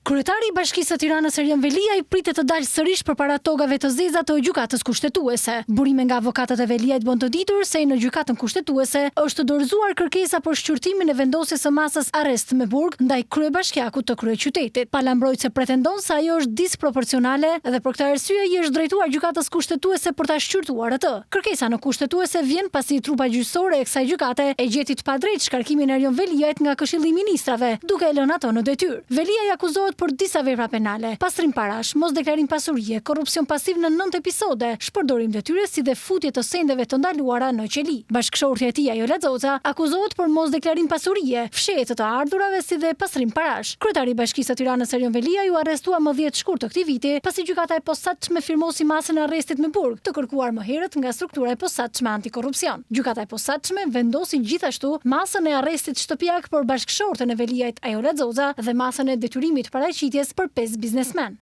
Kryetari i Bashkisë së Tiranës Erion Veliaj pritet të dalë sërish përpara togave të zeza të Gjykatës Kushtetuese. Burime nga avokatët e Veliajt bënë të ditur se në Gjykatën Kushtetuese është dorëzuar kërkesa për shqyrtimin e vendosjes së masës arrest me burg ndaj kryebashkiakut të kryeqytetit. Pala mbrojtëse pretendon se ajo është disproporcionale dhe për këtë arsye i është drejtuar Gjykatës Kushtetuese për ta shqyrtuar atë. Kërkesa në Kushtetuese vjen pasi trupa gjyqësore e kësaj gjykate e gjeti të padrejtë shkarkimin e Erion Veliajt nga Këshilli i Ministrave, duke e lënë atë në detyrë. Veliaj akuzohet për disa vepra penale, pastrim parash, mosdeklarim pasurie, korrupsion pasiv në nëntë episode, shpërdorim detyre si dhe futje të sendeve të ndaluara në qeli. Bashkëshortja e tij, Ajola Xoxa, akuzohet për mosdeklarim pasurie, fshehje të të ardhurave si dhe pastrim parash. Kryetari i Bashkisë së Tiranës Erion Veliaj u arrestua më 10 shkurt të këtij viti, pasi Gjykata e Posaçme firmosi masën e arrestit me burg, të kërkuar më herët nga struktura e posaçme antikorrupsion. Gjykata e Posaçme vendosi gjithashtu masën e arrestit shtëpiak për bashkëshorten e Veliajt, Ajola Xoxa dhe masën e detyrimit të paraqitjes për pesë biznesmenë.